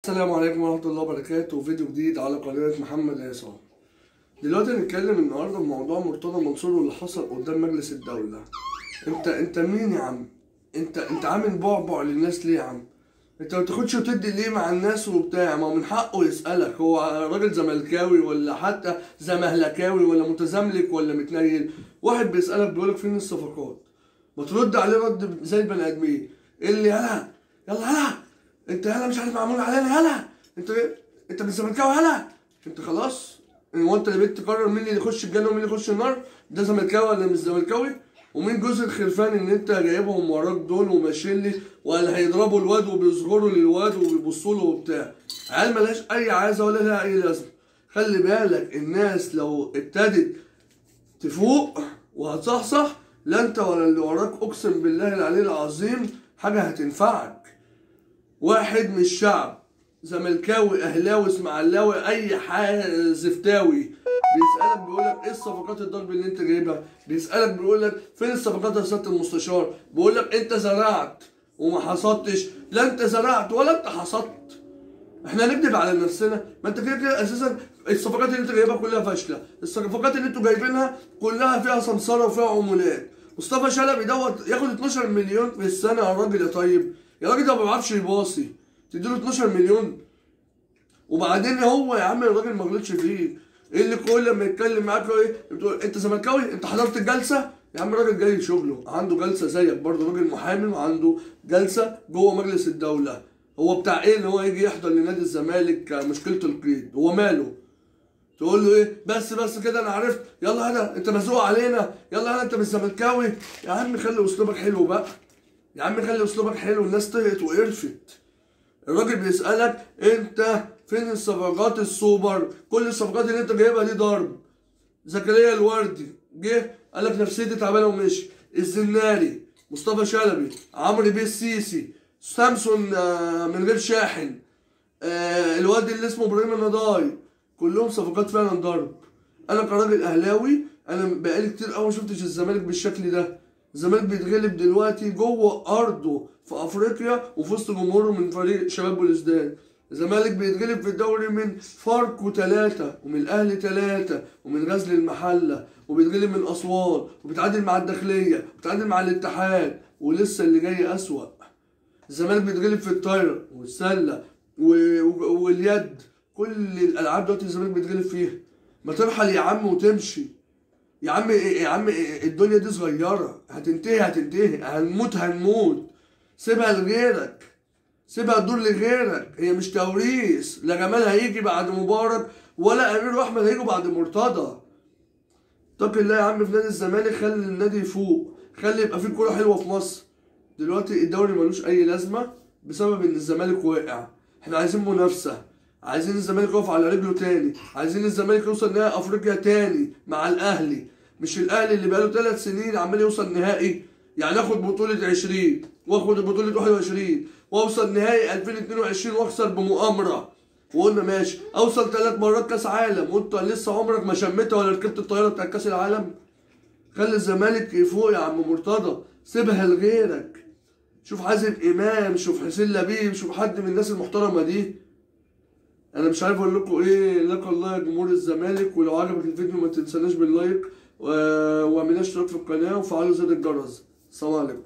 السلام عليكم ورحمة الله وبركاته. فيديو جديد على قناة محمد عصام. دلوقتي هنتكلم النهارده في موضوع مرتضى منصور واللي حصل قدام مجلس الدولة. انت مين يا عم؟ انت عامل بعبع للناس ليه يا عم؟ انت ما بتاخدش وتدي ليه مع الناس وبتاع؟ ما هو من حقه يسألك، هو راجل زملكاوي ولا حتى زمهلكاوي ولا متزملك ولا متنيل؟ واحد بيسألك بيقولك فين الصفقات؟ ما ترد عليه رد زي البني ادمين. اللي يلا يلا يلا انت يلا مش عارف معمول علينا يلا انت مش زملكاوي يلا انت خلاص، هو انت اللي بقيت تقرر مين اللي يخش الجنة ومين اللي يخش النار؟ ده زملكاوي ولا مش زملكاوي؟ ومين جوز الخرفان اللي انت جايبهم وراك دول وماشيين لي ولا هيضربوا الواد وبيصغروا للواد وبيبصوا له وبتاع؟ عيال ملهاش اي عازة ولا لها اي لازمه. خلي بالك الناس لو ابتدت تفوق وهتصحصح، لا انت ولا اللي وراك اقسم بالله العلي العظيم حاجة هتنفعك. واحد من الشعب زملكاوي اهلاوي اسماعيلاوي اي حاجة زفتاوي بيسالك بيقولك ايه الصفقات الضرب اللي انت جايبها؟ بيسالك بيقولك فين الصفقات يا سيادة المستشار؟ بيقولك انت زرعت وما حصدتش. لا انت زرعت ولا انت حصدت. احنا هنكذب على نفسنا؟ ما انت كده كده اساسا الصفقات اللي انت جايبها كلها فاشلة، الصفقات اللي انتوا جايبينها كلها فيها سمسره وفيها عمولات. مصطفى شلبي دوت ياخد 12 مليون في السنة يا راجل يا طيب، يا راجل ده ما بيعرفش يباصي، تديله 12 مليون. وبعدين هو يا عم الراجل ما غلطش فيه، ايه اللي كل لما يتكلم معاك ايه بتقول انت زملكاوي؟ انت حضرت الجلسة؟ يا عم الراجل جاي شغله، عنده جلسه زيك برضه، راجل محامي وعنده جلسه جوه مجلس الدولة. هو بتاع ايه اللي هو يجي يحضر لنادي الزمالك مشكلة القيد؟ هو ماله؟ تقول له ايه؟ بس بس كده انا عرفت، يلا هنا انت مزوق علينا، يلا هنا انت مش زملكاوي. يا عم خلي اسلوبك حلو بقى، يا عم خلي اسلوبك حلو، الناس طهقت وقرفت. الراجل بيسألك انت فين الصفقات السوبر؟ كل الصفقات اللي انت جايبها دي ضرب. زكريا الوردي جه قال لك نفسيتي تعبانة ومشي. الزناري، مصطفى شلبي، عمرو بيه السيسي، سامسون من غير شاحن، الواد اللي اسمه ابراهيم النضاي، كلهم صفقات فعلا ضرب. انا كراجل اهلاوي انا بقالي كتير قوي ما شفتش الزمالك بالشكل ده. الزمالك بيتغلب دلوقتي جوه ارضه في افريقيا وفي وسط جمهوره من فريق شباب بلوزداد. الزمالك بيتغلب في الدوري من فاركو 3 ومن الاهلي 3 ومن غزل المحلة، وبيتغلب من اسوان، وبيتعادل مع الداخلية، وبيتعادل مع الاتحاد، ولسه اللي جاي اسوأ. الزمالك بيتغلب في الطايره والسله واليد، كل الالعاب دلوقتي الزمالك بيتغلب فيها. ما ترحل يا عم وتمشي يا عم، يا عم الدنيا دي صغيرة، هتنتهي هتنتهي، هنموت هنموت. سيبها لغيرك، سيبها تدور لغيرك، هي مش توريث. لا جمال هيجي بعد مبارك ولا امير واحمد هيجوا بعد مرتضى. اتق الله يا عم في نادي الزمالك، خلي النادي يفوق، خلي يبقى فيه كورة حلوة في مصر. دلوقتي الدوري ملوش اي لازمه بسبب ان الزمالك واقع. احنا عايزين منافسه، عايزين الزمالك يقف على رجله تاني، عايزين الزمالك يوصل نهائي افريقيا تاني مع الاهلي. مش الاهلي اللي بقاله 3 سنين عمال يوصل نهائي، يعني اخد بطولة 20 واخد بطولة 21 واوصل نهائي 2022 واخسر بمؤامرة، وقلنا ماشي اوصل 3 مرات كاس عالم وانت لسه عمرك ما شميتها ولا ركبت الطيارة بتاع كاس العالم. خلي الزمالك يفوق يا عم مرتضى، سيبها لغيرك. شوف حازم امام، شوف حسين لبيب، شوف حد من الناس المحترمة دي. انا مش عارف اقول لكم ايه. لك الله يا جمهور الزمالك، ولو عجبك الفيديو ما تنساناش باللايك واعملوا اشتراك في القناة وفعلوا زر الجرس. السلام عليكم.